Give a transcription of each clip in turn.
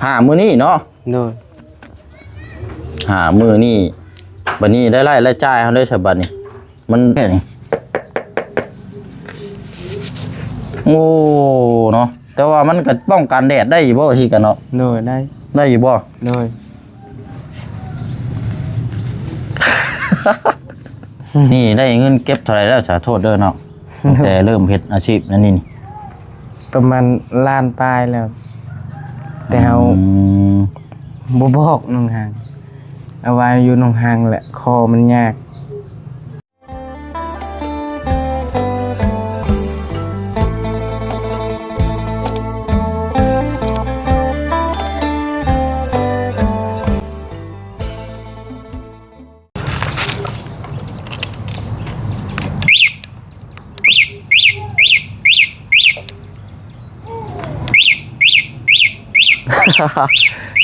ຫ້າມື້ນີ້ເນາະ. ໂດຍ. ຫ້າມື້ນີ້ ບັດນີ້ລາຍໄດ້ລາຍຈ່າຍເຮົາໄດ້ຊະບັດນີ້ ມັນແພງ. ໂອ້ ເນາະ ແຕ່ວ່າມັນກໍປ້ອງກັນແດດໄດ້ຢູ່ບໍ່ ທີ່ກັນເນາະ? ໂດຍ ໄດ້. ໄດ້ຢູ່ບໍ່? ໂດຍ. ນີ້ໄດ້ເງິນເກັບເທົ່າໃດແລ້ວ ສາໂທດເດີເນາະ? ຕັ້ງແຕ່ເລີ່ມເຮັດອາຊີບອັນນີ້ນີ້ ປະມານລ້ານປາຍແລ້ວ ແຕ່ເຮົາ ອືມ ບໍ່ບອກໜອງຫາງ ເອົາໄວ້ຢູ່ໜອງຫາງແຫຼະ ຄໍມັນຍາກ.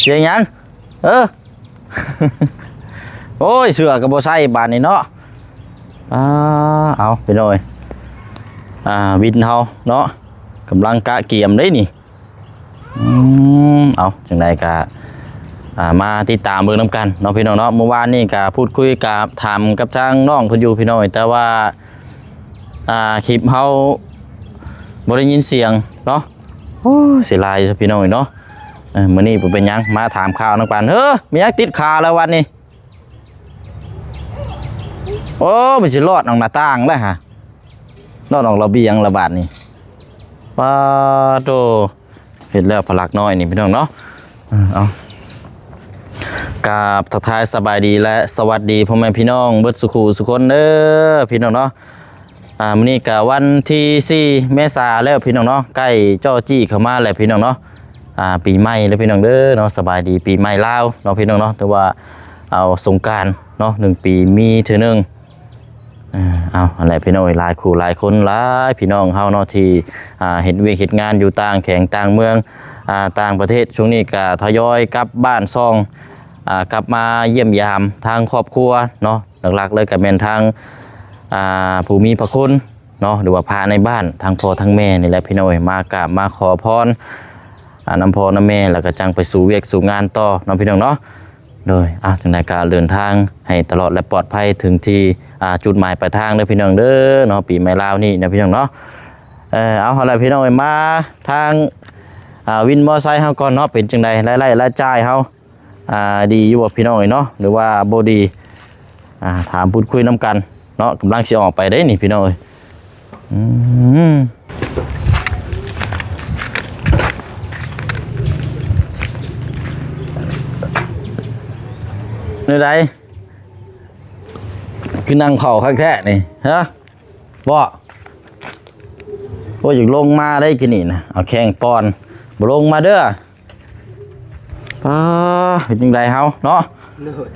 ສຽງຫຍັງ? ເອີ ໂອ້ຍ ເສື້ອກໍບໍ່ໃສ່ບາດນີ້ເນາະ. ອ່າ ເອົາ ພີ່ນ້ອງເອີຍ ອ່າ ວິນເຮົາເນາະ ກຳລັງກະກຽມເດ້ນີ້. ອືມ ເອົາ ຈັ່ງໃດກະ ອ່າ ມາຕິດຕາມເບິ່ງນຳກັນເນາະ ພີ່ນ້ອງເນາະ. ມື້ວານນີ້ກະພູດຄຸຍ ກະຖາມກັບທາງນ້ອງເພິ່ນຢູ່ ພີ່ນ້ອງເອີຍ ແຕ່ວ່າ ອ່າ ຄລິບເຮົາບໍ່ໄດ້ຍິນສຽງເນາະ. ໂອ້ ເສຍດາຍພີ່ນ້ອງເອີຍເນາະ. ເອີ ມື້ນີ້ບໍ່ເປັນຫຍັງ ມາຖາມຂ່າວນຳກັນ. ເຮີ ມີຫຍັງຕິດຂາລະວັນນີ້? ໂອ້ ມັນຊິລອດອອກໜ້າຕ່າງແລ້ວຫະ ລອດອອກລະບຽງລະບາດນີ້. ປາໂຕ ເຮັດແລ້ວພະລັກນ້ອຍນີ້ ພີ່ນ້ອງເນາະ. ເອີ ເອົາ ກາບທັກທາຍສະບາຍດີ ແລະ ສະຫວັດດີພໍ່ແມ່ພີ່ນ້ອງເບິດສູ່ຄູ່ສູ່ຄົນເດີ ພີ່ນ້ອງເນາະ. ອ່າ ມື້ນີ້ກະວັນທີສີ່ເມສາແລ້ວ ພີ່ນ້ອງເນາະ ໃກ້ຈໍ້ຈີ້ເຂົ້າມາແລ້ວ ພີ່ນ້ອງເນາະ. ອ່າ ປີໃໝ່ເດີ ພີ່ນ້ອງເດີເນາະ. ສະບາຍດີປີໃໝ່ລາວເນາະ ພີ່ນ້ອງເນາະ ຖືວ່າເອົາສົງການເນາະ ໜຶ່ງປີມີເທື່ອໜຶ່ງ. ເອີ ເອົາ ຫັ້ນແຫຼະ ພີ່ນ້ອງເອີຍ ຫຼາຍຄູ່ຫຼາຍຄົນ ຫຼາຍພີ່ນ້ອງເຮົາເນາະ ທີ່ ອ່າ ເຮັດວຽກເຮັດງານຢູ່ຕ່າງແຂວງຕ່າງເມືອງ ອ່າ ຕ່າງປະເທດ ຊ່ວງນີ້ກະທະຍອຍກັບບ້ານຊ່ອງ ອ່າ ກັບມາຢ້ຽມຢາມທາງຄອບຄົວເນາະ. ຫຼັກໆເລີຍກະແມ່ນທາງ ອ່າ ຜູ້ມີພະຄຸນເນາະ ຫຼືວ່າພະໃນບ້ານ ທາງພໍ່ທາງແມ່ນີ້ແຫຼະ ພີ່ນ້ອງເອີຍ ມາກາບມາຂໍພອນ ອ່າ ນຳພໍ່ນຳແມ່ ແລ້ວກະຈັ່ງໄປສູ່ວຽກສູ່ງານຕໍ່ເນາະ ພີ່ນ້ອງເນາະ. ໂດຍ ອ່າ ຈັ່ງໃດກະເດີນທາງໃຫ້ຕະຫຼອດ ແລະ ປອດໄພເຖິງທີ່ ອ່າ ຈຸດໝາຍປາຍທາງເດີ ພີ່ນ້ອງເດີເນາະ. ປີໃໝ່ລາວນີ້ນະ ພີ່ນ້ອງເນາະ. ເອີ ເອົາ ເອົາລະ ພີ່ນ້ອງເອີຍ ມາທາງ ອ່າ ວິນມໍໄຊເຮົາກ່ອນເນາະ. ເປັນຈັ່ງໃດ ລາຍໄດ້ລາຍຈ່າຍເຮົາ ອ່າ ດີຢູ່ບໍ່ ພີ່ນ້ອງເອີຍເນາະ ຫຼືວ່າບໍ່ດີ? ອ່າ ຖາມພູດຄຸຍນຳກັນເນາະ. ກຳລັງຊິອອກໄປເດ້ນີ້ ພີ່ນ້ອງເອີຍ. ອືມ ແນວໃດ ຄືນັ່ງເຝົ້າຄັກແທ້ນີ້ ຮະ? ບໍ່ ໂອ້ຍ ຢາກລົງມາໄດ້ກິນນີ້ນະ ເອົາແຂ້ງປ່ອນ ບໍ່ລົງມາເດີ. ປ້າ ເປັນຈັ່ງໃດເຮົາເນາະ? ໂດຍ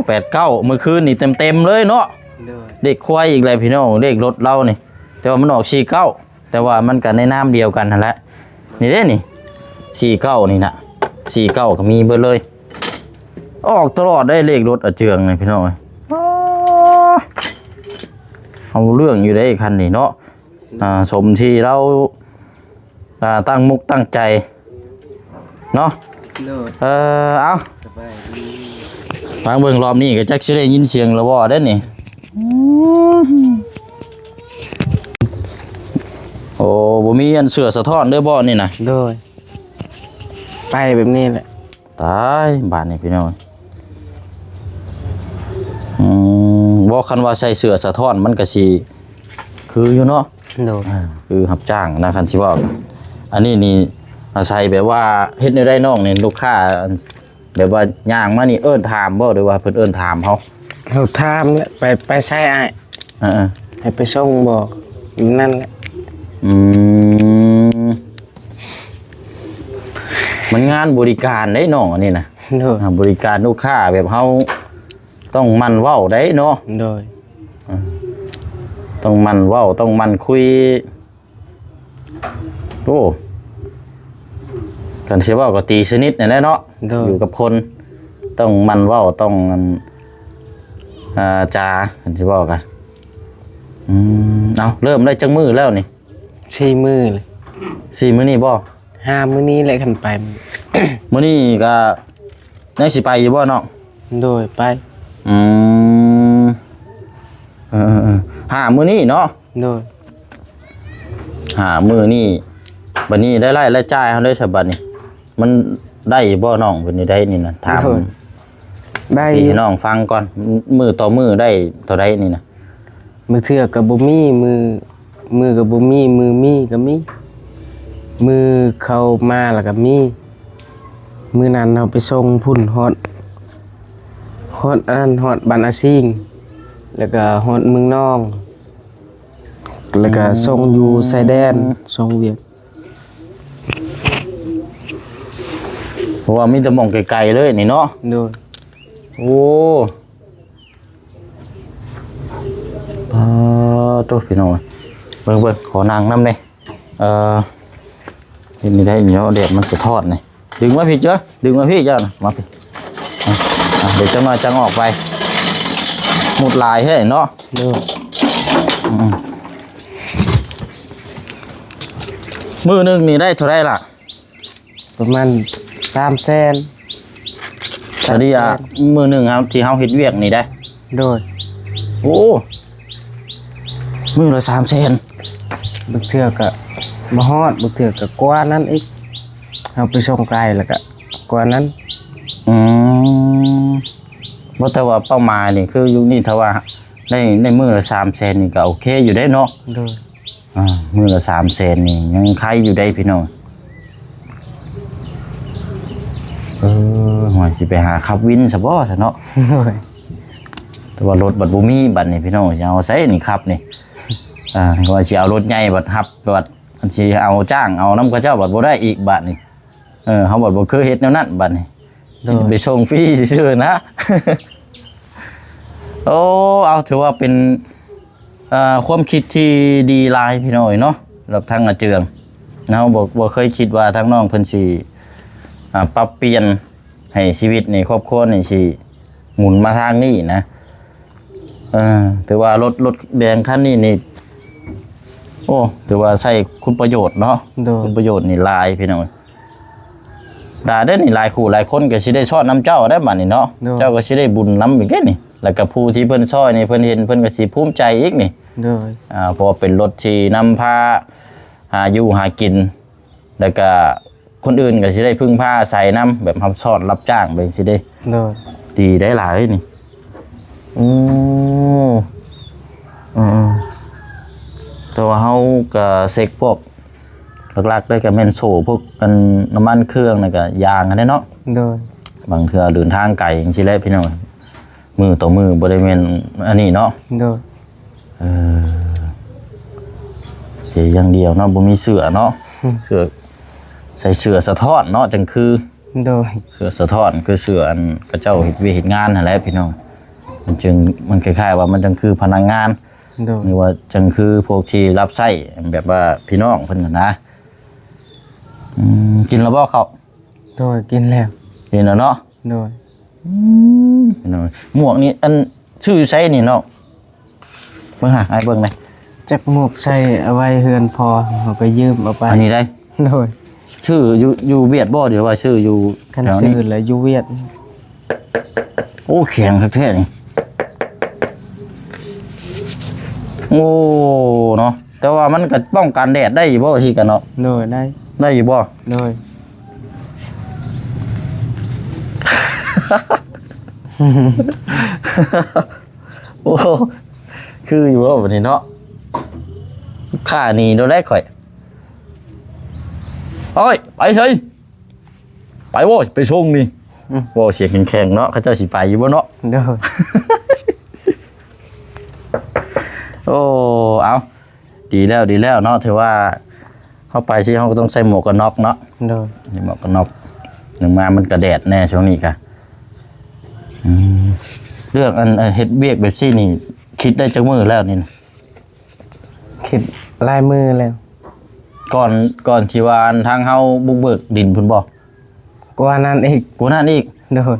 ແປດເກົ້າ ມື້ຄືນນີ້ເຕັມໆເລີຍເນາະ. ໂດຍ ເລກຄວາຍອີກແລ້ວ ພີ່ນ້ອງ ເລກລົດລາວນີ້ ແຕ່ວ່າມັນອອກສີ່ເກົ້າ ແຕ່ວ່າມັນກໍໃນນາມດຽວກັນຫັ້ນແຫຼະ. ນີ້ເດ້ນີ້ ສີ່ເກົ້ານີ້ນະ ສີ່ເກົ້າກໍມີເບິດເລີຍ. ອອກຕະຫຼອດໄດ້ເລກລົດອາເຈືອງນີ້ ພີ່ນ້ອງເອີຍ. ເອົາເລື່ອງຢູ່ເດ້ຄັນນີ້ເນາະ. ອ່າ ສົມທີ່ລາວ ອ່າ ຕັ້ງມຸກຕັ້ງໃຈເນາະ. ໂດຍ ເອີ ເອົາ ສະບາຍດີ. ຟັງເບິ່ງ ລອບນີ້ກໍຈັກຊິໄດ້ຍິນສຽງລະບໍ່ເດ້ນີ້. ໂອ້ ບໍ່ມີອັນເສື້ອສະທ້ອນເດີບໍ່ນີ້ນະ? ໂດຍ ໄປແບບນີ້ແຫຼະ. ຕາຍ ບາດນີ້ພີ່ນ້ອງ. ອືມ ບໍ່ ຄັນວ່າໃສ່ເສື້ອສະທ້ອນມັນກະຊິຄືຢູ່ເນາະ. ໂດຍ ອ່າ ຄືຮັບຈ້າງນະ ຄັນຊິເວົ້າ. ອັນນີ້ນີ້ອາໄສແບບວ່າເຮັດແນວໃດນ້ອງນີ້ ລູກຄ້າແບບວ່າຍ່າງມານີ້ເອີ້ນຖາມບໍ່ ຫຼືວ່າເພິ່ນເອີ້ນຖາມເຮົາ? ເຮົາຖາມແຫຼະ ໄປ ໄປໃສອ້າຍ? ເອີໆ ໃຫ້ໄປສົ່ງບໍ່? ນັ້ນແຫຼະ. ອືມ ມັນງານບໍລິການເດ້ນ້ອງ ອັນນີ້ນະ. ໂດຍ ອ່າ ບໍລິການລູກຄ້າ ແບບເຮົາຕ້ອງໝັ່ນເວົ້າໄດ້ເນາະ. ໂດຍ ອ່າ ຕ້ອງໝັ່ນເວົ້າ ຕ້ອງໝັ່ນຄຸຍ. ໂອ້ ຄັນຊິເວົ້າກໍຕີສະໜິດນັ້ນແຫຼະເນາະ. ໂດຍ ຢູ່ກັບຄົນຕ້ອງໝັ່ນເວົ້າ ຕ້ອງ ອ່າ ຈາ ຄັນຊິເວົ້າກະ. ອືມ ເອົາ ເລີ່ມໄດ້ຈັກມື້ແລ້ວນີ້? ສີ່ມື້ເລີຍ. ສີ່ມື້ນີ້ບໍ່? ຫາມື້ນີ້ແຫຼະ ຄັນໄປ. ມື້ນີ້ກໍຍັງຊິໄປຢູ່ບໍ່ນ້ອງ? ໂດຍ ໄປ. ອືມ ເອີໆ ຫາມື້ນີ້ເນາະ? ໂດຍ ຫາມື້ນີ້. ບັດນີ້ລາຍໄດ້ລາຍຈ່າຍເຮົາໄດ້ສະບັດນີ້ ມັນໄດ້ຢູ່ບໍ່ນ້ອງ? ເປັນຈັ່ງໃດນີ້ນະ ຖາມ. ໂດຍ ໄດ້ຢູ່ ໃຫ້ນ້ອງຟັງກ່ອນ ມື້ຕໍ່ມື້ໄດ້ເທົ່າໃດນີ້ນະ? ບາງເທື່ອກໍບໍ່ມີ ມື້ ມື້ກໍບໍ່ມີ ມື້ມີກໍມີ. ມື້ເຂົ້າມາແລ້ວກໍມີ. ມື້ນັ້ນເຮົາໄປສົ່ງພຸ້ນ ຮອດ ຮອດອັນນັ້ນ ຮອດບ້ານອາຊິງ ແລ້ວກໍຮອດເມືອງນອງ ແລ້ວກໍ ອືມ ສົ່ງຢູ່ຊາຍແດນ ສົ່ງວຽກ. ເພາະວ່າມີແຕ່ໝ່ອງໄກໆເລີຍນີ້ເນາະ? ໂດຍ. ໂອ້ ປາໂຕ ພີ່ນ້ອງເອີຍ ເບິ່ງໆ ຂໍນັ່ງນຳແດ່. ເອີ ເຮັດນີ້ໄດ້ນີ້ເນາະ ແດດມັນສະທ້ອນນີ້. ດຶງມາພີ້ເຈົ້າ ດຶງມາພີ້ເຈົ້ານະ ມາພີ້. ອ່ະ ອ່ະ ດຽວຈັກໜ່ອຍຈັ່ງອອກໄປ ມຸດຫຼາຍແທ້ເນາະ. ໂດຍ. ອືມ ມື້ໜຶ່ງນີ້ໄດ້ເທົ່າໃດລະ? ປະມານສາມແສນ. ສະເລ່ຍ ສາມແສນ ມື້ໜຶ່ງເຮົາ ທີ່ເຮົາເຮັດວຽກນີ້ໄດ໋. ໂດຍ. ໂອ້ ມື້ລະສາມແສນ. ບາງເທື່ອກໍບໍ່ຮອດ ບາງເທື່ອກໍກວ່ານັ້ນອີກ ເຮົາໄປສົ່ງໄກແລ້ວກໍກວ່ານັ້ນ. ອືມ ບໍ່ ແຕ່ວ່າເປົ້າໝາຍນີ້ ຄືຢູ່ນີ້ ຖ້າວ່າໄດ້ ໄດ້ມື້ລະສາມແສນນີ້ກໍໂອເຄຢູ່ເດ້ເນາະ. ໂດຍ. ອ່າ ມື້ລະສາມແສນນີ້ຍັງໄຄຢູ່ໄດ໋ພີ່ນ້ອງ. ເອີ ວ່າຊິໄປຫາຂັບວິນຊະບໍ່ຊະເນາະ. ໂດຍ. ແຕ່ວ່າລົດບັດບໍ່ມີ ບັດນີ້ພີ່ນ້ອງ ຊິເອົາໃສນີ້ຂັບນີ້? ອ່າ ວ່າຊິເອົາລົດໃຫຍ່ບັດຮັບ ບັດຊິເອົາຈ້າງເອົານຳເຂົາເຈົ້າບັດບໍ່ໄດ້ອີກ ບັດນີ້. ເອີ ເຮົາບັດບໍ່ເຄີຍເຮັດແນວນັ້ນ ບັດນີ້. ໂດຍ. ໄປສົ່ງຟຣີຊື່ໆນະ. ໂອ້ ເອົາ ຖືວ່າເປັນ ເອີ ຄວາມຄິດທີ່ດີຫຼາຍພີ່ນ້ອງເອີຍເນາະ ສຳລັບທາງອາເຈືອງ. ເຮົາບໍ່ ບໍ່ເຄີຍຄິດວ່າທາງນ້ອງເພິ່ນຊິ ອ່າ ປັບປ່ຽນໃຫ້ຊີວິດໃນຄອບຄົວນີ້ຊິໝູນມາທາງນີ້ນະ. ເອີ ຖືວ່າລົດ ລົດແດງຄັນນີ້ນີ້ ໂອ້ ຖືວ່າໃຊ້ຄຸນປະໂຫຍດເນາະ. ໂດຍ. ຄຸນປະໂຫຍດນີ້ຫຼາຍພີ່ນ້ອງເອີຍ. ຫຼາຍເດ້ນີ້ ຫຼາຍຄູ່ຫຼາຍຄົນກໍຊິໄດ້ຊອດນຳເຈົ້າໄດ້ບັດນີ້ເນາະ. ໂດຍ. ເຈົ້າກໍຊິໄດ້ບຸນນຳອີກເດ້ນີ້ ແລ້ວກໍຜູ້ທີ່ເພິ່ນຊ່ອຍນີ້ ເພິ່ນເຫັນ ເພິ່ນກໍຊິພູມໃຈອີກນີ້. ໂດຍ. ອ່າ ເພາະວ່າເປັນລົດທີ່ນຳພາຫາຢູ່ຫາກິນ ແລ້ວກໍຄົນອື່ນກໍຊິໄດ້ເພິ່ງພາອາໄສນຳ ແບບຮັບຊອດຮັບຈ້າງໄປຈັ່ງຊີ້ເດ້. ໂດຍ. ດີໄດ້ຫຼາຍນີ້. ໂອ້ ເອີໆ ແຕ່ວ່າເຮົາກໍເຊັກພວກ ຫຼັກໆເລີຍກໍແມ່ນໂສ້ພວກອັນນ້ຳມັນເຄື່ອງ ແລ້ວກໍຢາງຫັ້ນແຫຼະເນາະ. ໂດຍ. ບາງເທື່ອເດີນທາງໄກຈັ່ງຊີ້ແຫຼະພີ່ນ້ອງ ມື້ຕໍ່ມື້ ບໍ່ໄດ້ແມ່ນອັນນີ້ເນາະ. ໂດຍ. ເອີ ເສຍຢ່າງດຽວເນາະ ບໍ່ມີເສື້ອເນາະ. ເສື້ອ ໃສ່ເສື້ອສະທ້ອນເນາະ ຈັ່ງຄື. ໂດຍ. ເສື້ອສະທ້ອນ ຄືເສື້ອອັນເຂົາເຈົ້າເຮັດວຽກເຮັດງານຫັ້ນແຫຼະພີ່ນ້ອງ ມັນຈຶ່ງ ມັນຄ້າຍໆວ່າມັນຈັ່ງຄືພະນັກງານ. ໂດຍ. ຫຼືວ່າຈັ່ງຄືພວກທີ່ຮັບໃຊ້ ແບບວ່າພີ່ນ້ອງເພິ່ນຫັ້ນນະ. ອືມ ກິນແລ້ວບໍ່ເຂົ້າ? ໂດຍ ກິນແລ້ວ. ກິນແລ້ວເນາະ? ໂດຍ. ອືມ ພີ່ນ້ອງ ໝວກນີ້ ອັນ ຊື້ຢູ່ໃສນີ້ເນາະ? ເບິ່ງຫາ ອ້າຍເບິ່ງແດ່. ຈັກໝວກໃສ່ເອົາໄວ້ເຮືອນພໍ່ ເຮົາໄປຢືມເອົາໄປ. ອັນນີ້ໄດ໋? ໂດຍ. ຊື້ຢູ່ ຢູ່ຫວຽດບໍ່ ຫຼືວ່າຊື້ຢູ່ ຄັນ ແຖວນີ້? ຊື້ແລ້ວຢູ່ຫວຽດ. ໂອ້ ແຂງຄັກແທ້ນີ້. ໂອ້ ເນາະ ແຕ່ວ່າມັນກໍປ້ອງກັນແດດໄດ້ຢູ່ບໍ່ ທີ່ກັນເນາະ? ໂດຍ ໄດ້. ໄດ້ຢູ່ບໍ່? ໂດຍ. ໂອ້ ຄືຢູ່ບໍ່ບັດນີ້ເນາະ? ຂ້າໜີໂດນໄດ້ຂ້ອຍ. ໂອ້ຍ ໄປເຮີ້ຍ ໄປບໍ່ ໄປສົ່ງນີ້. ອືມ ເວົ້າສຽງແຂງໆເນາະ ເຂົາເຈົ້າຊິໄປຢູ່ບໍ່ເນາະ? ໂດຍ. ໂອ້ ເອົາ ດີແລ້ວ ດີແລ້ວເນາະ ຖືວ່າເຮົາໄປຊິ ເຮົາກໍຕ້ອງໃສ່ໝວກກັນນັອກເນາະ. ໂດຍ. ໃສ່ໝວກກັນນັອກ ຍັງມາມັນກະແດດແດ່ຊ່ວງນີ້ກະ. ອືມ ເລື່ອງອັນ ອັນເຮັດວຽກແບບຊີ້ນີ້ ຄິດໄດ້ຈັກມື້ແລ້ວນີ້ນະ? ຄິດຫຼາຍມື້ແລ້ວ. ກ່ອນ ກ່ອນທີ່ວ່າທາງເຮົາບຸກເບີກດິນພຸ້ນບໍ່? ກວ່ານັ້ນອີກ. ກວ່ານັ້ນອີກ? ໂດຍ. ອໍ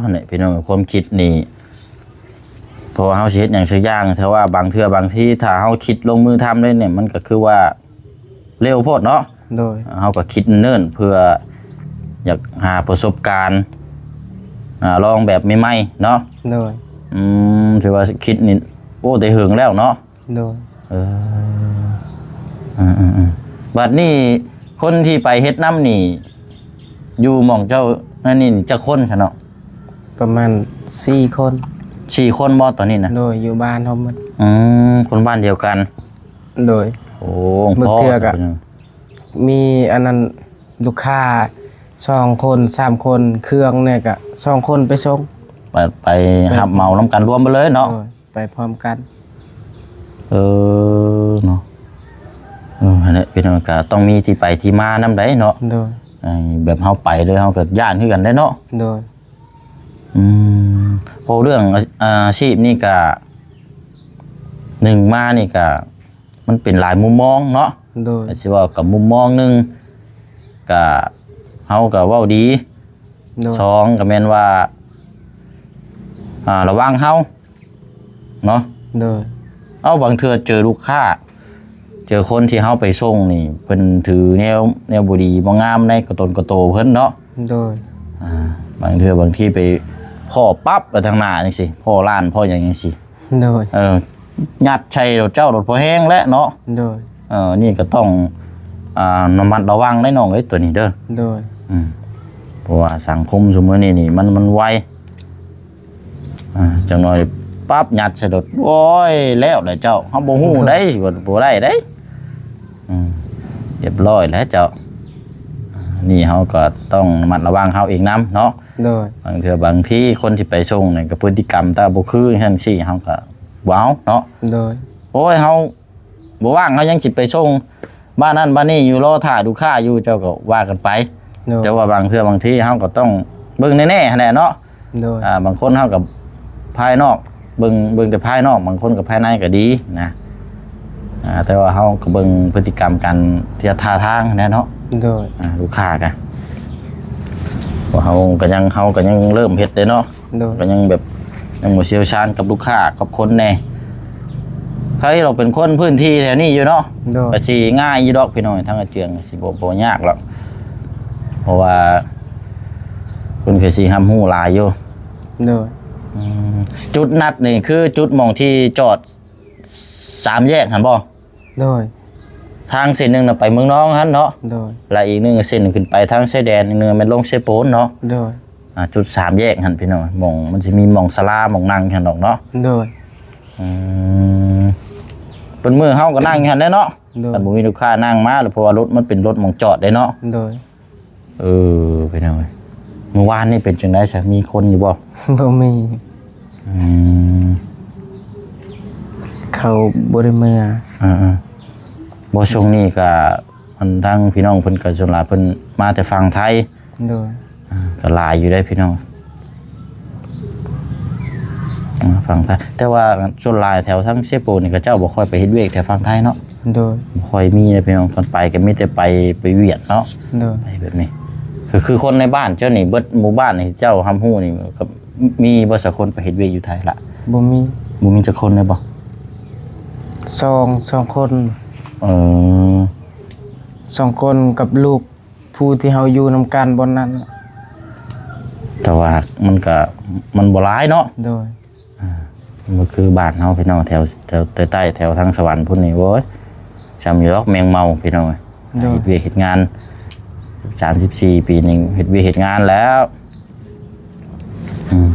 ຫັ້ນແຫຼະພີ່ນ້ອງ ຄວາມຄິດນີ້ ເພາະວ່າເຮົາຊິເຮັດຫຍັງສັກຢ່າງ ຖ້າວ່າບາງເທື່ອບາງທີ ຖ້າເຮົາຄິດລົງມືທຳເລີຍນີ້ ມັນກໍຄືວ່າເລັວໂພດເນາະ. ໂດຍ ເຮົາກໍຄິດເນີນເພື່ອຢາກຫາປະສົບການ ອ່າ ລອງແບບໃໝ່ໆເນາະ. ໂດຍ ອືມ ຖືວ່າຄິດນີ້ ໂອ້ ແຕ່ເຫິງແລ້ວເນາະ. ໂດຍ ເອີ ເອີໆໆ ບັດນີ້ຄົນທີ່ໄປເຮັດນຳນີ້ ຢູ່ໝ່ອງເຈົ້ານັ້ນນີ້ຈັກຄົນຊະເນາະ? ປະມານສີ່ຄົນ. ສີ່ຄົນບໍ່ຕອນນີ້ນະ? ໂດຍ ຢູ່ບ້ານເຮົາໝົດ. ອືມ ຄົນບ້ານດຽວກັນ. ໂດຍ ໂອ້ ບາງເທື່ອກໍ ພໍຊະ ມີອັນນັ້ນ ລູກຄ້າສອງຄົນສາມຄົນ ເຄື່ອງນີ້ກະສອງຄົນໄປສົ່ງ ໄປ ໄປຮັບເໝົານຳກັນລວມໄປເລີຍເນາະ. ໂດຍ ໄປພ້ອມກັນ. ເອີ ເນາະ ເອີ ຫັ້ນແຫຼະ ເປັນຫຍັງກະຕ້ອງມີທີ່ໄປທີ່ມານຳໃດ໋ເນາະ. ໂດຍ ເອີ ແບບເຮົາໄປເລີຍ ເຮົາກໍຢ້ານຄືກັນໄດ໋ເນາະ. ໂດຍ ອືມ ເວົ້າເລື່ອງອາ ອາຊີບນີ້ກະ ໜຶ່ງມານີ້ກະ ມັນເປັນຫຼາຍມຸມມອງເນາະ. ໂດຍ ກໍຊິເວົ້າກັບມຸມມອງໜຶ່ງ ກະ ເຮົາກໍເວົ້າດີ. ໂດຍ ສອງ ກໍແມ່ນວ່າ ອ່າ ລະວັງເຮົາເນາະ. ໂດຍ ເອົາ ບາງເທື່ອເຈີລູກຄ້າ ເຈີຄົນທີ່ເຮົາໄປສົ່ງນີ້ ເພິ່ນຖືແນວ ແນວບໍ່ດີບໍ່ງາມໃນກະຕົນກະໂຕເພິ່ນເນາະ. ໂດຍ ອ່າ ບາງເທື່ອ ບາງທີໄປພໍ້ປັບໄປທາງໜ້າຈັ່ງຊີ້ ພໍ້ຮ້ານ ພໍ້ຫຍັງຈັ່ງຊີ້. ໂດຍ ເອີ ຍັດໃສ່ລົດເຈົ້າ ລົດພໍແຮງແຫຼະເນາະ. ໂດຍ ເອີ ນີ້ກໍຕ້ອງ ອ່າ ລະມັດລະວັງໄດ໋ນ້ອງເອີຍ ຕົວນີ້ເດີ. ໂດຍ ອືມ ເພາະວ່າສັງຄົມຊຸມມື້ນີ້ນີ້ ມັນ ມັນໄວ ອ່າ ຈັກໜ້ອຍປັບ ຍັດໃສ່ລົດ ໂອ້ຍ ແລ້ວແຫຼະເຈົ້າ ເຮົາບໍ່ຮູ້ໄດ໋ ບໍ່ ບໍ່ໄດ້ໄດ໋. ອືມ ຮຽບຮ້ອຍແລ້ວເຈົ້າ. ນີ້ເຮົາກໍຕ້ອງລະມັດລະວັງເຮົາເອງນຳເນາະ. ໂດຍ ບາງເທື່ອບາງທີຄົນທີ່ໄປສົ່ງນີ້ກໍພຶດຕິກຳຕາບໍ່ຄືຈັ່ງຊີ້ ເຮົາກໍບໍ່ເອົາເນາະ. ໂດຍ ໂອ້ຍ ເຮົາບໍ່ວ່າງ ເຮົາຍັງຊິໄປສົ່ງບ້ານນັ້ນບ້ານນີ້ຢູ່ ລໍຖ້າລູກຄ້າຢູ່ ເຈົ້າກໍວ່າກັນໄປ. ໂດຍ ແຕ່ວ່າບາງເທື່ອບາງທີເຮົາກໍຕ້ອງເບິ່ງແນ່ໆຫັ້ນແຫຼະເນາະ. ໂດຍ ອ່າ ບາງຄົນເຮົາກໍພາຍນອກ ເບິ່ງ ເບິ່ງແຕ່ພາຍນອກ ບາງຄົນກໍພາຍໃນກໍດີນະ. ອ່າ ແຕ່ວ່າເຮົາກໍເບິ່ງພຶດຕິກຳ ການທີ່ຈະທ່າທາງແນ່ເນາະ. ໂດຍ ອ່າ ລູກຄ້າກະ ເພາະເຮົາກໍຍັງ ເຮົາກໍຍັງເລີ່ມເຮັດເດ້ເນາະ. ໂດຍ ກໍຍັງແບບ ຍັງບໍ່ຊ່ຽວຊານກັບລູກຄ້າກັບຄົນແດ່. ໃຜລາວເປັນຄົນພື້ນທີ່ແຖວນີ້ຢູ່ເນາະ. ໂດຍ ກໍຊິງ່າຍຢູ່ດອກພີ່ນ້ອງ ທາງອາເຈືອງຊິບໍ່ ບໍ່ຍາກດອກ ເພາະວ່າເພິ່ນກໍຊິຮັບຮູ້ຫຼາຍຢູ່. ໂດຍ ອືມ ຈຸດນັດນີ້ຄືຈຸດໝ່ອງທີ່ຈອດສາມແຍກຫັ້ນບໍ່? ໂດຍ ທາງເສັ້ນໜຶ່ງນະໄປເມືອງນອງຫັ້ນເນາະ. ໂດຍ ແລະອີກໜຶ່ງເສັ້ນຂຶ້ນໄປທາງຊາຍແດນ ອີກໜຶ່ງແມ່ນລົງເຊໂປນເນາະ. ໂດຍ ອ່າ ຈຸດສາມແຍກຫັ້ນພີ່ນ້ອງ ໝ່ອງມັນຊິມີໝ່ອງສາລາ ໝ່ອງນັ່ງຫັ້ນດອກເນາະ. ໂດຍ ອືມ ເປັນມື້ເຮົາກໍນັ່ງຢູ່ຫັ້ນແຫຼະເນາະ. ໂດຍ ຄັນບໍ່ມີລູກຄ້ານັ່ງມາ ແລ້ວເພາະວ່າລົດມັນເປັນລົດໝ່ອງຈອດເດ້ເນາະ. ໂດຍ ເອີ ພີ່ນ້ອງເອີຍ ມື້ວານນີ້ເປັນຈັ່ງໃດຊະ ມີຄົນຢູ່ບໍ່? ບໍ່ມີ. ອືມ ເຂົາບໍ່ໄດ້ເມືອ. ເອີໆ ບໍ່ ຊ່ວງນີ້ກະ ອັນ ທາງພີ່ນ້ອງເພິ່ນກະສ່ວນຫຼາຍເພິ່ນມາແຕ່ຝັ່ງໄທ. ໂດຍ ອ່າ ກໍຫຼາຍຢູ່ເດ້ພີ່ນ້ອງ ອ່າ ຝັ່ງໄທ ແຕ່ວ່າສ່ວນຫຼາຍແຖວທາງເຊໂປນນີ້ ເຂົາເຈົ້າບໍ່ຄ່ອຍໄປເຮັດວຽກແຖວຝັ່ງໄທເນາະ. ໂດຍ ບໍ່ຄ່ອຍມີເດ້ພີ່ນ້ອງ ຄັນໄປກໍມີແຕ່ໄປ ໄປຫວຽດເນາະ. ໂດຍ ໄປແບບນີ້ ຄື ຄືຄົນໃນບ້ານເຈົ້ານີ້ ເບິດໝູ່ບ້ານນີ້ ເຈົ້າຮັບຮູ້ນີ້ ກໍມີບໍ່ ຈັກຄົນໄປເຮັດວຽກຢູ່ໄທລະ? ບໍ່ມີ. ບໍ່ມີຈັກຄົນເລີຍບໍ່? ສອງ ສອງຄົນ. ເອີ ສອງຄົນກັບລູກ ຜູ້ທີ່ເຮົາຢູ່ນຳກັນບ່ອນນັ້ນ. ແຕ່ວ່າມັນກະ ມັນບໍ່ຫຼາຍເນາະ. ໂດຍ ອ່າ ມັນບໍ່ຄືບ້ານເຮົາພີ່ນ້ອງ ແຖວ ແຖວໃຕ້ໆ ແຖວທາງສະຫວັນພຸ້ນນີ້ ໂອ້ຍ ຊ່ຳຢູ່ດອກແມງເມົາພີ່ນ້ອງ. ໂດຍ ເຮັດວຽກເຮັດງານ ສາມສິບສີ່ປີນີ້ ເຮັດວຽກເຮັດງານແລ້ວ. ອືມ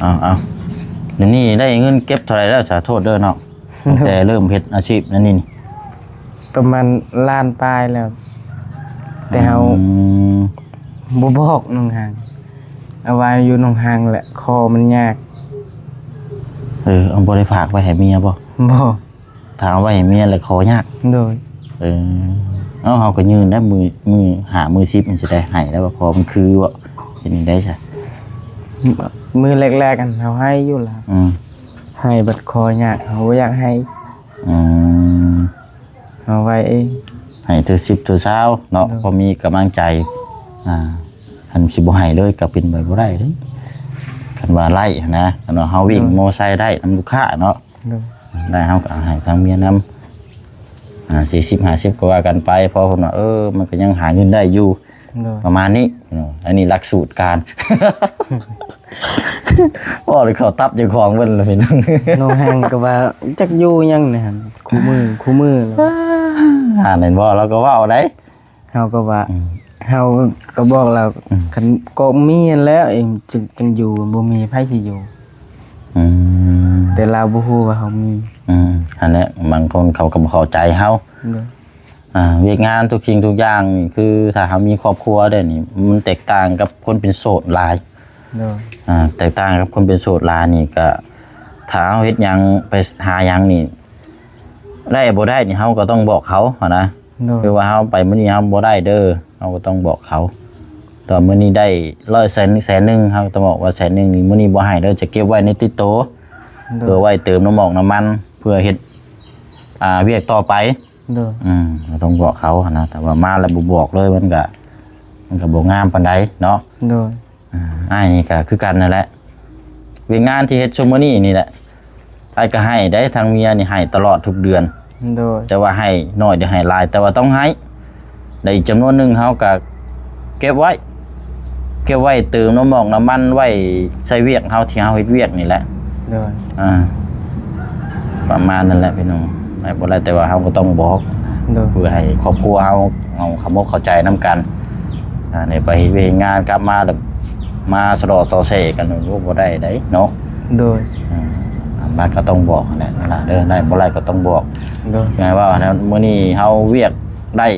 ເອົາໆ ດຽວນີ້ໄດ້ເງິນເກັບເທົ່າໃດແລ້ວ ສາໂທດເດີເນາະ? ຕັ້ງແຕ່ເລີ່ມເຮັດອາຊີບອັນນີ້ນີ້ ປະມານລ້ານປາຍແລ້ວ ແຕ່ເຮົາ ອືມ ບໍ່ບອກໜອງຫາງ ເອົາໄວ້ຢູ່ໜອງຫາງແຫຼະ ຂໍມັນຍາກ. ເອີ ເອົາ ບໍ່ໄດ້ຝາກໄວ້ໃຫ້ເມຍບໍ່? ບໍ່. ຖ້າເອົາໄວ້ໃຫ້ເມຍແລ້ວຂໍຍາກ. ໂດຍ ເອີ ເອົາ ເຮົາກໍຍື່ນໄດ້ ມື້ ມື້ຫ້າມື້ສິບມັນຊິໄດ້ໃຫ້ແລ້ວ ພໍມັນຄືບໍ່ ເປັນຈັ່ງໃດຊະ? ມື້ແລກໆ ຫັ້ນເຮົາໃຫ້ຢູ່ລະ ອືມ ໃຫ້ບັດຂໍຍາກ ເຮົາບໍ່ຢາກໃຫ້. ອືມ ເອົາໄວ້ເອງ ໃຫ້ເທື່ອສິບເທື່ອຊາວເນາະ. ໂດຍ ພໍມີກຳລັງໃຈ ອ່າ ຄັນຊິບໍ່ໃຫ້ເລີຍກໍເປັນໄປບໍ່ໄດ້ເດ້ ຄັນວ່າໄລ່ຫັ້ນນະ. ຄັນວ່າເຮົາວິ່ງ ໂດຍ ມໍໄຊໄດ້ນຳລູກຄ້າເນາະ. ໂດຍ ໄດ້ເຮົາກໍໃຫ້ທາງເມຍນຳ. ອ່າ ສີ່ສິບ ຫ້າສິບ ກໍວ່າກັນໄປ ເພາະເພິ່ນວ່າ ເອີ ມັນກໍຍັງຫາເງິນໄດ້ຢູ່ ໂດຍ ປະມານນີ້ເນາະ. ອັນນີ້ຫຼັກສູດການ ເວົ້າແລ້ວເຂົ້າຕັບເຈົ້າຂອງເບິ່ນລະພີ່ນ້ອງ. ນ້ອງແຮງກໍວ່າຈັກຢູ່ຫຍັງນີ້ຫັ້ນ ຄູ່ມື້ ຄູ່ມື້ແລ້ວ ອ່າ ແມ່ນບໍ່? ລາວກໍເວົ້າໄດ໋ ເຮົາກໍວ່າ ອືມ ເຮົາກໍບອກລາວ ອືມ ຄັນກໍມີຫັ້ນແຫຼະ ຈຶ່ງ ຈຶ່ງຢູ່ ບໍ່ມີໃຜຊິຢູ່ ອືມ ແຕ່ລາວບໍ່ຮູ້ວ່າເຮົາມີ ອືມ ຫັ້ນແຫຼະ ບາງຄົນເຂົາກໍບໍ່ເຂົ້າໃຈເຮົາ ໂດຍ ອ່າ ວຽກງານທຸກສິ່ງທຸກຢ່າງນີ້ ຄືຖ້າເຮົາມີຄອບຄົວແລ້ວນີ້ ມັນແຕກຕ່າງກັບຄົນເປັນໂສດຫຼາຍ ໂດຍ ອ່າ ແຕກຕ່າງກັບຄົນເປັນໂສດຫຼາຍນີ້ ກະຖ້າເຮົາເຮັດຫຍັງ ໄປຫາຫຍັງນີ້ ໄດ້ບໍ່ໄດ້ນີ້ ເຮົາກໍຕ້ອງບອກເຂົາຫັ້ນນະ ໂດຍ ຄືວ່າເຮົາໄປມື້ນີ້ເຮົາບໍ່ໄດ້ເດີ ເຮົາກໍຕ້ອງບອກເຂົາ ແຕ່ວ່າມື້ນີ້ໄດ້ຮ້ອຍ ແສນ ແສນໜຶ່ງ ເຮົາກໍຕ້ອງບອກວ່າແສນໜຶ່ງນີ້ ມື້ນີ້ບໍ່ໃຫ້ເດີ ຈະເກັບໄວ້ໃນຕິດໂຕ ໂດຍ ເພື່ອໄວ້ເຕີມນ້ຳໝອກນ້ຳມັນ ເພື່ອເຮັດ ອ່າ ວຽກຕໍ່ໄປ ໂດຍ ອືມ ກໍຕ້ອງບອກເຂົາຫັ້ນນະ ແຕ່ວ່າມາແລ້ວບໍ່ບອກເລີຍ ມັນກະ ມັນກະບໍ່ງາມປານໃດເນາະ ໂດຍ ອ່າ ອ້າຍນີ້ກະຄືກັນນັ້ນແຫຼະ ວຽກງານທີ່ເຮັດຊຸມມື້ນີ້ນີ້ແຫຼະ ອ້າຍກະໃຫ້ໄດ໋ ທາງເມຍນີ້ໃຫ້ຕະຫຼອດທຸກເດືອນ ໂດຍ ແຕ່ວ່າໃຫ້ໜ້ອຍຫຼືໃຫ້ຫຼາຍ ແຕ່ວ່າຕ້ອງໃຫ້ ແລະ ອີກຈຳນວນໜຶ່ງເຮົາກະເກັບໄວ້ ເກັບໄວ້ເຕີມນ້ຳໝອກນ້ຳມັນ ໄວ້ໃຊ້ວຽກເຮົາທີ່ເຮົາເຮັດວຽກນີ້ແຫຼະ ໂດຍ ອ່າ ປະມານນັ້ນແຫຼະພີ່ນ້ອງ ໄດ້ບໍ່ໄດ້ ແຕ່ວ່າເຮົາກໍຕ້ອງບອກ ໂດຍ ເພື່ອໃຫ້ຄອບຄົວເຮົາ ເຮົາເຂົ້າອົກເຂົ້າໃຈນຳກັນ ອ່າ ໄດ້ໄປເຮັດວຽກເຮັດງານ ກັບມາແລ້ວມາສະເລາະສໍ່ເສກັນ ໂອ້ ບໍ່ໄດ້ໃດ໋ເນາະ ໂດຍ ອ່າ ມັນກໍຕ້ອງບອກຫັ້ນແຫຼະ ເວລາເດີ ໄດ້ບໍ່ໄດ້ກໍຕ້ອງບອກ ໂດຍ ງ່າຍວ່າຫັ້ນນະ ມື້ນີ້ເຮົາວຽກໄດ້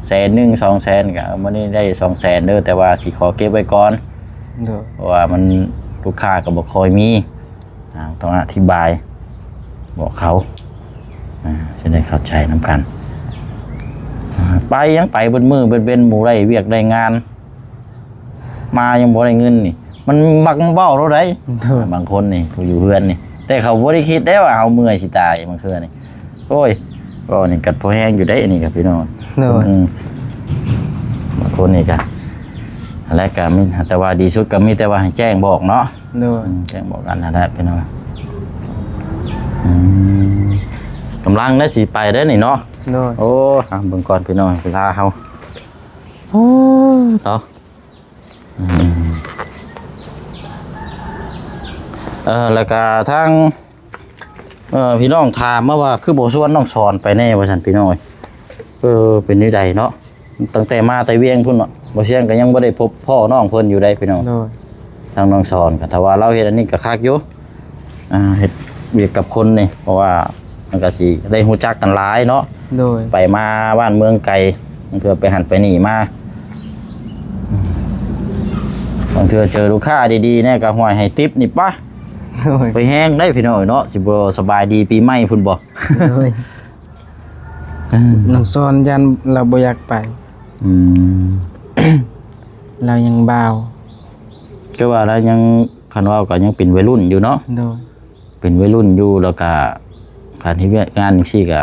ແສນໜຶ່ງ ສອງແສນ ກະມື້ນີ້ໄດ້ສອງແສນເດີ ແຕ່ວ່າຊິຂໍເກັບໄວ້ກ່ອນ ໂດຍ ເພາະວ່າມັນ ລູກຄ້າກໍບໍ່ຄ່ອຍມີ ອ່າ ຕ້ອງອະທິບາຍບອກເຂົາ ອ່າ ຈະໄດ້ເຂົ້າໃຈນຳກັນ ອ່າ ໄປຍັງໄປເບິດມື້ເບິດເວັນ ບໍ່ໄດ້ວຽກໄດ້ງານ ມາຍັງບໍ່ໄດ້ເງິນນີ້ ມັນມັກເວົ້າໂລດໃດ໋ ໂດຍ ບາງຄົນນີ້ ຜູ້ຢູ່ເຮືອນນີ້ ແຕ່ເຂົາບໍ່ໄດ້ຄິດເດ້ວ່າເຮົາເມື່ອຍຊິຕາຍ ບາງເທື່ອນີ້ ໂອ້ຍ ເວົ້ານີ້ກໍພໍແຮງຢູ່ເດ້ ອັນນີ້ກໍພີ່ນ້ອງ ໂດຍ ອືມ ບາງຄົນນີ້ກໍ ຫັ້ນແຫຼະ ກໍມີ ແຕ່ວ່າດີສຸດກໍມີແຕ່ວ່າໃຫ້ແຈ້ງບອກເນາະ ໂດຍ ອືມ ແຈ້ງບອກກັນຫັ້ນແຫຼະພີ່ນ້ອງ ອືມ ກຳລັງໄດ້ຊິໄປເດ້ນີ້ເນາະ ໂດຍ ໂອ້ ອ່ະ ເບິ່ງກ່ອນພີ່ນ້ອງ ເວລາເຮົາ ໂອ້ ເນາະ ອືມ ເອີ ແລ້ວກະທາງ ເອີ ພີ່ນ້ອງຖາມມາວ່າ ຄືບໍ່ຊວນນ້ອງສອນໄປແດ່ວ່າຊັ້ນ ພີ່ນ້ອງເອີຍ ເອີ ເປັນແນວໃດເນາະ ຕັ້ງແຕ່ມາແຕ່ວຽງພຸ້ນເນາະ ບໍ່ຊຽງກໍຍັງບໍ່ໄດ້ພົບພໍ້ນ້ອງເພິ່ນຢູ່ໃດ໋ ພີ່ນ້ອງ ໂດຍ ທາງນ້ອງສອນກໍ ຖ້າວ່າລາວເຮັດອັນນີ້ກໍຄັກຢູ່ ອ່າ ເຮັດວຽກກັບຄົນນີ້ ເພາະວ່າມັນກໍຊິໄດ້ຮູ້ຈັກກັນຫຼາຍເນາະ ໂດຍ ໄປມາບ້ານເມືອງໄກ ບາງເທື່ອໄປຫັ້ນໄປນີ້ມາ ບາງເທື່ອເຈີລູກຄ້າດີໆແດ່ກໍຫ້ວຍໃຫ້ຕິບນີ້ປະ ໂດຍ ໄປແຮງໄດ໋ພີ່ນ້ອງເນາະ ຊິບໍ່ສະບາຍດີປີໃໝ່ພຸ້ນບໍ່ ໂດຍ ອືມ ນ້ອງສອນຢ້ານລາວບໍ່ຢາກໄປ ອືມ ລາວຍັງບ່າວ ກໍວ່າລາວຍັງ ຄັນເວົ້າກໍຍັງເປັນໄວລຸ້ນຢູ່ເນາະ ໂດຍ ເປັນໄວລຸ້ນຢູ່ ແລ້ວກະການເຮັດວຽກງານຈັ່ງຊີ້ກະ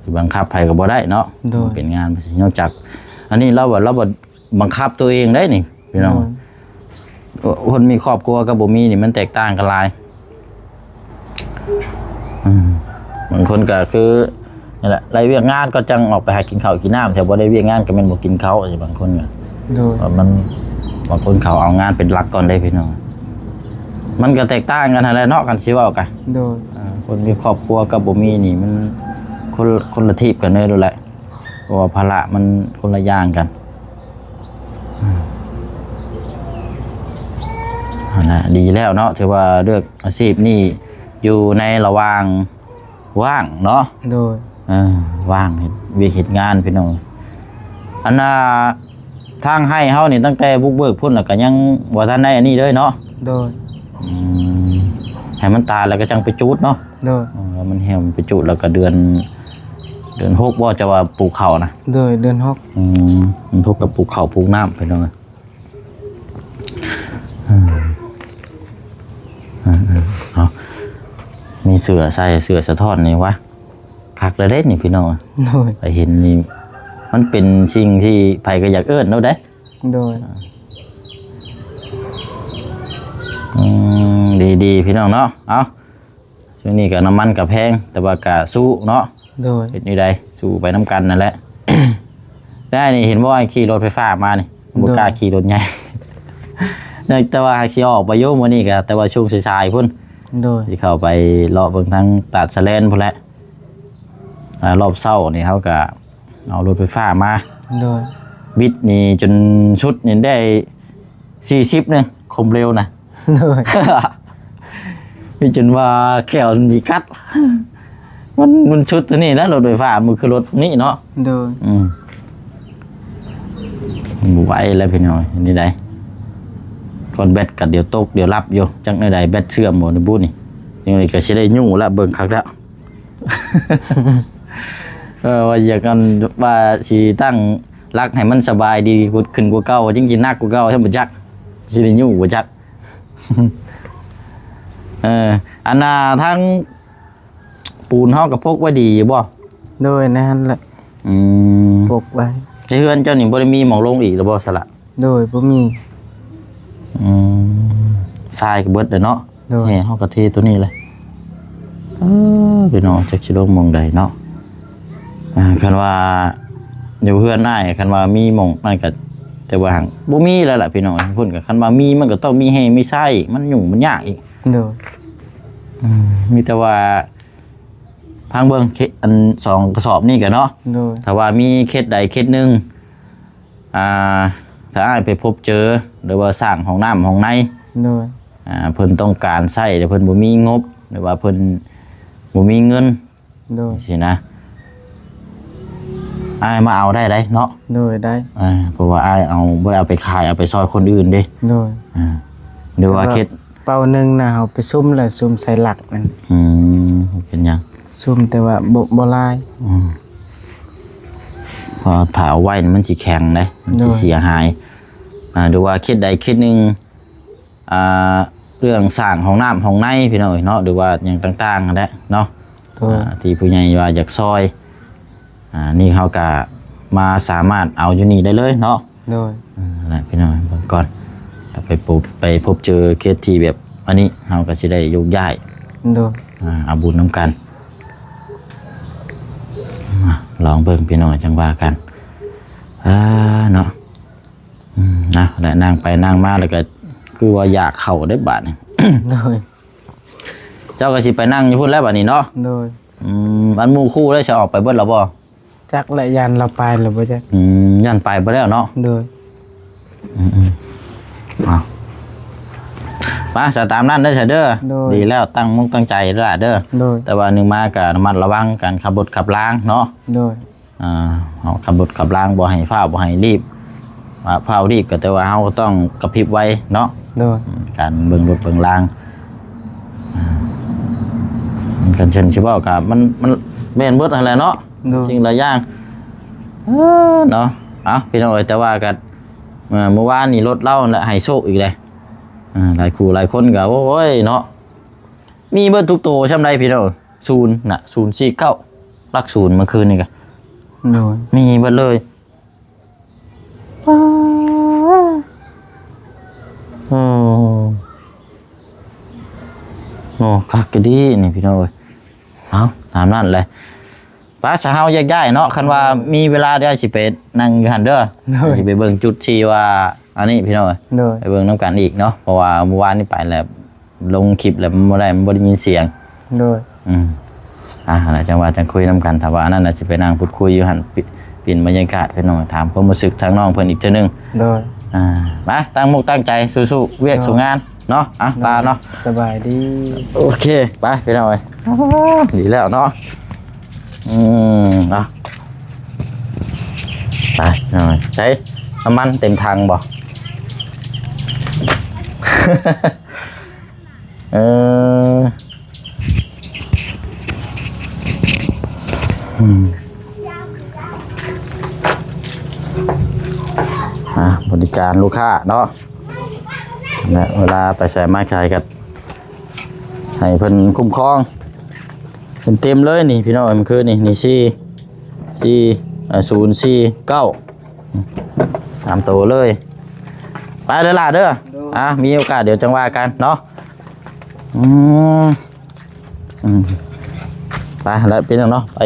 ຊິບັງຄັບໃຜກໍບໍ່ໄດ້ເນາະ ໂດຍ ເປັນງານນອກຈາກ ອັນນີ້ລາວວ່າ ລາວວ່າບັງຄັບຕົວເອງໄດ໋ນີ້ພີ່ນ້ອງ ໂດຍ ຄົນມີຄອບຄົວກັບບໍ່ມີນີ້ມັນແຕກຕ່າງກັນຫຼາຍ ອືມ ບາງຄົນກໍຄື ນີ້ແຫຼະ ໄດ້ວຽກງານກໍຈັ່ງອອກໄປຫາກິນເຂົ້າກິນນ້ຳ ແຕ່ບໍ່ໄດ້ວຽກງານກໍແມ່ນບໍ່ກິນເຂົ້າ ບາງຄົນກໍ ໂດຍ ມັນ ບາງຄົນເຂົາເອົາງານເປັນຫຼັກກ່ອນເດ້ພີ່ນ້ອງ ມັນກໍແຕກຕ່າງກັນຫັ້ນແຫຼະເນາະ ຄັນຊິເວົ້າກະ ໂດຍ ອ່າ ຄົນມີຄອບຄົວກັບບໍ່ມີນີ້ ມັນຄົນ ຄົນລະທີບກັນເລີຍໂລດແຫຼະ ເພາະວ່າພາລະມັນຄົນລະຢ່າງກັນ ອືມ ຫັ້ນແຫຼະ ດີແລ້ວເນາະ ຖືວ່າເລືອກອາຊີບນີ້ຢູ່ໃນລະຫວ່າງ ວ່າງເນາະ ໂດຍ ເອີ ວ່າງເຮັດວຽກເຮັດງານພີ່ນ້ອງ ອັນນ່າ ທາງໄຮ່ເຮົານີ້ຕັ້ງແຕ່ບຸກເບີກພຸ້ນ ແລ້ວກໍຍັງບໍ່ທັນໄດ້ອັນນີ້ເລີຍເນາະ ໂດຍ ອືມ ໃຫ້ມັນຕາຍແລ້ວກໍຈັ່ງໄປຈູດເນາະ ໂດຍ ເອີ ມັນແຫ້ວໄປຈູດ ແລ້ວກໍເດືອນ ເດືອນຫົກບໍ່ ຈະວ່າປູກເຂົ້ານະ ໂດຍ ເດືອນຫົກ ອືມ ເດືອນຫົກກໍປູກເຂົ້າປູກນ້ຳພີ່ນ້ອງ ເອີ ເອີ ເອີ ເອົາ ມີເສື້ອໃສ່ ເສື້ອສະທ້ອນນີ້ວະ ຄັກແລ້ວເດ້ນີ້ພີ່ນ້ອງ ໂດຍ ໄປເຫັນນີ້ ມັນເປັນສິ່ງທີ່ໃຜກໍຢາກເອີ້ນເນາະເດ້ ໂດຍ ອືມ ດີໆ ພີ່ນ້ອງເນາະ ເອົາ ຊ່ວງນີ້ກໍນ້ຳມັນກໍແພງ ແຕ່ວ່າກໍສູ້ເນາະ ໂດຍ ເຮັດແນວໃດ ສູ້ໄປນຳກັນນັ້ນແຫຼະ. ແຕ່ອັນນີ້ເຫັນບໍ່ ຂີ່ລົດໄຟຟ້າມານີ້ ບໍ່ກ້າ ໂດຍ ຂີ່ລົດໃຫຍ່ ແຕ່ວ່າຫາກຊິອອກໄປຢູ່ມື້ນີ້ກໍ ແຕ່ວ່າຊ່ວງສາຍໆພຸ້ນ ໂດຍ ຊິເຂົ້າໄປເລາະເບິ່ງທາງຕາດສະແລນພຸ້ນແຫຼະ. ອ່າ ຮອບເຊົ້ານີ້ເຮົາກໍເອົາລົດໄຟຟ້າມາ ໂດຍ ບິດນີ້ຈົນສຸດນີ້ໄດ້ສີ່ສິບໜຶ່ງ ຄວາມເລັວນະ ໂດຍ ນີ້ຈົນວ່າແຂ້ວມັນຊິກັດ ມັນ ມັນສຸດເທົ່ານີ້ແຫຼະ ລົດໄຟຟ້າ ມັນຄືລົດນີ້ເນາະ ໂດຍ ອືມ ບໍ່ໄຫວແລ້ວພີ່ນ້ອງ ນີ້ໃດ ກ່ອນແບັດກໍດຽວຕົກດຽວຫຼັບຢູ່ ຈັກແນວໃດ ແບັດເສື່ອມບໍ່ນີ້ບຸນີ້ ຈັ່ງໃດກໍຊິໄດ້ຍູ້ລະ ເບິ່ງຄັກແລ້ວ. ເອີ ວ່າຢາກ ອັນ ວ່າຊິຕັ້ງຫຼັກໃຫ້ມັນສະບາຍດີຂຶ້ນກວ່າເກົ່າ ຈັ່ງຊິໜັກກວ່າເກົ່າ ຊັ້ນບໍ່ຈັກ ຊິໄດ້ຍູ້ບໍ່ຈັກ. ເອີ ອັນນ່າ ທາງປູນເຮົາກໍປົກໄວ້ດີຢູ່ບໍ່? ໂດຍ ໃນຫັ້ນແຫຼະ ອືມ ປົກໄວ້. ໃນເຮືອນເຈົ້ານີ້ບໍ່ໄດ້ມີໝ່ອງລົງອີກແລ້ວບໍ່ສະລະ? ໂດຍ ບໍ່ມີ ອືມ ຊາຍກໍເບິດແລ້ວເນາະ ໂດຍ ແຫ່ເຮົາກໍເທຕົວນີ້ແຫຼະ. ເອີ ພີ່ນ້ອງ ຈັກຊິລົງໝ່ອງໃດເນາະ ອ່າ ຄັນວ່າຢູ່ເຮືອນອ້າຍ ຄັນວ່າມີໝ່ອງນັ້ນກໍ ແຕ່ວ່າຫາກບໍ່ມີແລ້ວລະພີ່ນ້ອງ ພຸ້ນກໍ ຄັນວ່າມີມັນກໍຕ້ອງມີແຮ່ມີຊາຍ ມັນຫຍຸ້ງມັນຍາກອີກ ໂດຍ ອືມ ມີແຕ່ວ່າຟັງເບິ່ງ ເຂດ ອັນ ສອງກະສອບນີ້ກໍເນາະ ໂດຍ ຖ້າວ່າມີເຂດໃດເຂດໜຶ່ງ ອ່າ ຖ້າອ້າຍໄປພົບເຈີ ຫຼືວ່າສ້າງຫ້ອງນ້ຳຫ້ອງໃນ ໂດຍ ອ່າ ເພິ່ນຕ້ອງການໃຊ້ ແຕ່ເພິ່ນບໍ່ມີງົບ ຫຼືວ່າເພິ່ນບໍ່ມີເງິນ ໂດຍ ຊີ້ນະ ອ້າຍມາເອົາໄດ້ໃດເນາະ ໂດຍ ໄດ້ ອ່າ ເພາະວ່າອ້າຍເອົາ ບໍ່ໄດ້ເອົາໄປຂາຍ ເອົາໄປຊ່ອຍຄົນອື່ນເດ້ ໂດຍ ອ່າ ຫຼືວ່າເຂດ ເປົາໜຶ່ງນະ ເຮົາໄປສຸມແລ້ວ ສຸມໃສ່ຫຼັກນັ້ນ ອືມ ເປັນຫຍັງ ສຸມແຕ່ວ່າບໍ່ ບໍ່ຫຼາຍ ອືມ ເພາະຖ້າເອົາໄວ້ນີ້ມັນຊິແຂງເດ້ ມັນຊິ ໂດຍ ເສຍຫາຍ ອ່າ ຫຼືວ່າເຂດໃດເຂດໜຶ່ງ ອ່າ ເລື່ອງສ້າງຫ້ອງນ້ຳຫ້ອງໃນພີ່ນ້ອງເອີຍເນາະ ຫຼືວ່າຫຍັງຕ່າງໆຫັ້ນແຫຼະເນາະ ໂດຍ ອ່າ ທີ່ຜູ້ໃຫຍ່ວ່າຢາກຊ່ອຍ ອ່າ ນີ້ເຮົາກະມາສາມາດເອົາຢູ່ນີ້ໄດ້ເລີຍເນາະ ໂດຍ ອ່າ ນັ້ນແຫຼະພີ່ນ້ອງ ເບິ່ງກ່ອນ ຖ້າໄປພົບ ໄປພົບເຈີເຄສທີ່ແບບອັນນີ້ ເຮົາກໍຊິໄດ້ໂຍກຍ້າຍ ໂດຍ ອ່າ ເອົາບຸນນຳກັນ ມາລອງເບິ່ງພີ່ນ້ອງ ຈັ່ງວ່າກັນ ອ່າ ເນາະ ອືມ ນະ ແລະ ນັ່ງໄປນັ່ງມາ ແລ້ວກໍຄືວ່າຢາກເຂົ້າເດ້ບາດນີ້ ໂດຍ ເຈົ້າກໍຊິໄປນັ່ງຢູ່ພຸ້ນແລ້ວບາດນີ້ເນາະ ໂດຍ ອືມ ອັນໝູ່ຄູ່ໄດ້ ຊິອອກໄປເບິດແລ້ວບໍ່? ຈັກແຫຼະ ຢ້ານລາວໄປແລ້ວບໍ່ຈັກ ອືມ ຢ້ານໄປບໍ່ແລ້ວເນາະ ໂດຍ ອືມໆ ເອົາ ໄປ ສະ ຕາມນັ້ນເດີ ສະເດີ ໂດຍ ດີແລ້ວ ຕັ້ງມຸກຕັ້ງໃຈເດີລະເດີ ໂດຍ ແຕ່ວ່າໜຶ່ງມາກໍລະມັດລະວັງການຂັບລົດຂັບລາງເນາະ ໂດຍ ອ່າ ເຮົາຂັບລົດຂັບລາງບໍ່ໃຫ້ຟ້າວ ບໍ່ໃຫ້ລີບ ວ່າຟ້າວລີບກໍແຕ່ວ່າເຮົາກໍຕ້ອງກະພິບໄວເນາະ ໂດຍ ອືມ ການເບິ່ງລົດເບິ່ງລາງ ອ່າ ຄັນເຊັ່ນຊິເວົ້າກໍມັນ ມັນແມ່ນເບິດຫັ້ນແຫຼະເນາະ ໂດຍ ສິ່ງຫຼາຍຢ່າງ ເອີ ເນາະ ເອົາ ພີ່ນ້ອງເອີຍ ແຕ່ວ່າກໍ ເອີ ມື້ວານນີ້ລົດລາວຫັ້ນແຫຼະໃຫ້ໂຊກອີກເດ້ ອ່າ ຫຼາຍຄູ່ຫຼາຍຄົນກໍ ໂອ້ຍ ເນາະ ມີເບິດທຸກໂຕຊ່ຳໃດພີ່ນ້ອງ ສູນນະ ສູນສີ່ເກົ້າ ຫຼັກສູນ ມື້ຄືນນີ້ກໍ ໂດຍ ມີເບິດເລີຍ ໂອ້ ໂອ້ ຄັກກະດີນີ້ພີ່ນ້ອງເອີຍ ເອົາ ຕາມນັ້ນແຫຼະ ໄປ ຊະ ເຮົາແຍກຍ້າຍເນາະ ຄັນວ່າ ໂດຍ ມີເວລາດຽວຊິໄປນັ່ງຢູ່ຫັ້ນເດີ ໂດຍ ຊິໄປເບິ່ງຈຸດທີ່ວ່າອັນນີ້ພີ່ນ້ອງເອີຍ ໂດຍ ໄປເບິ່ງນຳກັນອີກເນາະ ເພາະວ່າມື້ວານນີ້ໄປແລ້ວ ລົງຄລິບແລ້ວມັນບໍ່ໄດ້ ມັນບໍ່ໄດ້ຍິນສຽງ ໂດຍ ອືມ ອ່າ ແລ້ວຈັ່ງວ່າຈັ່ງຄຸຍນຳກັນ ຖ້າວ່າອັນນັ້ນນະ ຊິໄປນັ່ງພູດຄຸຍຢູ່ຫັ້ນ ປິ ປ່ຽນບັນຍາກາດ ພີ່ນ້ອງ ຖາມຄວາມຮູ້ສຶກທາງນ້ອງເພິ່ນອີກເທື່ອໜຶ່ງ ໂດຍ ອ່າ ມາ ຕັ້ງມຸກຕັ້ງໃຈ ສູ້ໆ ວຽກ ໂດຍ ສູ້ງານເນາະ ອ່ະ ຕາເນາະ ສະບາຍດີ ໂອເຄ ໄປ ພີ່ນ້ອງເອີຍ ດີແລ້ວເນາະ ອືມ ເອົາ ໄປ ພີ່ນ້ອງເອີຍ ໃສ່ນ້ຳມັນເຕັມຖັງບໍ່? ເອີ ອືມ ອ່າ ບໍລິການລູກຄ້າເນາະ ແລະ ເວລາໄປໃສມາໃສກໍໃຫ້ເພິ່ນຄຸ້ມຄອງ ເຕັມໆເລີຍນີ້ ພີ່ນ້ອງເອີຍ ມື້ຄືນນີ້ ນີ້ ສີ່ ສີ່ ເອີ ສູນສີ່ເກົ້າ ຕາມໂຕເລີຍ ໄປເດີຫຼ້າເດີ ໂດຍ ອ່າ ມີໂອກາດດຽວຈັ່ງວ່າກັນເນາະ ອືມ ອືມ ໄປແລ້ວພີ່ນ້ອງເນາະ ໄປ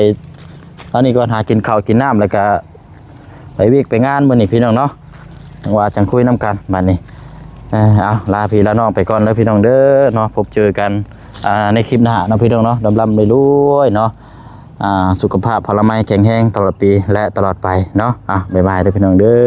ອັນນີ້ກ່ອນ ຫາກິນເຂົ້າກິນນ້ຳ ແລ້ວກະໄປວຽກໄປງານມື້ນີ້ພີ່ນ້ອງເນາະ ຈັ່ງວ່າຈັ່ງຄຸຍນຳກັນບາດນີ້. ເອີ ເອົາ ລາພີ່ລານ້ອງໄປກ່ອນເດີພີ່ນ້ອງເດີເນາະ. ພົບເຈີກັນ ອ່າ ໃນຄລິບໜ້າເນາະພີ່ນ້ອງເນາະ. ລ່ຳໆລວຍໆເນາະ ອ່າ ສຸຂະພາບພະລາໄມແຂງແຮງຕະຫຼອດປີ ແລະ ຕະຫຼອດໄປເນາະ. ອ່າ ບາຍບາຍເດີພີ່ນ້ອງເດີ.